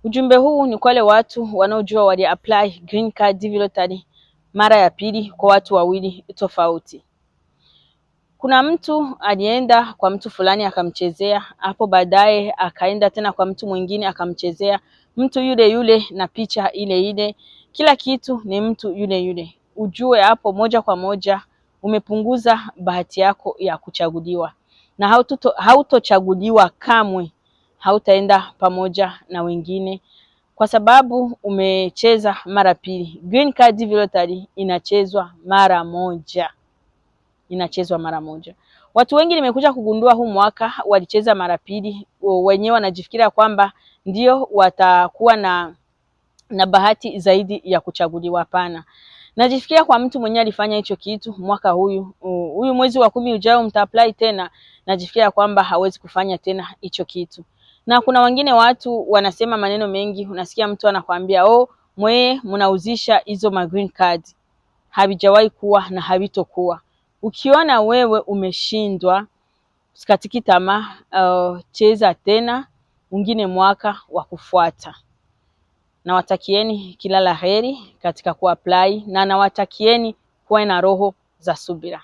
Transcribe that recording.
Ujumbe huu ni kwa wale watu wanaojua wali apply green card DV lottery mara ya pili kwa watu wawili tofauti. Kuna mtu alienda kwa mtu fulani akamchezea, hapo baadaye akaenda tena kwa mtu mwingine akamchezea, mtu yule yule na picha ile ile, kila kitu ni mtu yule yule. Ujue hapo moja kwa moja umepunguza bahati yako ya kuchaguliwa, na hautochaguliwa kamwe, hautaenda pamoja na wengine kwa sababu umecheza mara pili. Green Card DV Lottery inachezwa mara moja, inachezwa mara moja. Watu wengi nimekuja kugundua huu mwaka walicheza mara pili, wenyewe wanajifikiria kwamba ndio watakuwa na bahati zaidi ya kuchaguliwa. Hapana, najifikiria kwa mtu mwenyewe alifanya hicho kitu mwaka huyu huyu, mwezi wa 10 ujao mta apply tena, najifikiria kwamba hawezi kufanya tena hicho kitu. Na kuna wengine watu wanasema maneno mengi, unasikia mtu anakwambia, "Oh, mweye mnauzisha hizo ma green card." Havijawahi kuwa na havitokuwa. Ukiona wewe umeshindwa, usikatiki tamaa, cheza tena mwingine mwaka wa kufuata. Nawatakieni kila la heri katika kuapply na nawatakieni kuwa na roho za subira.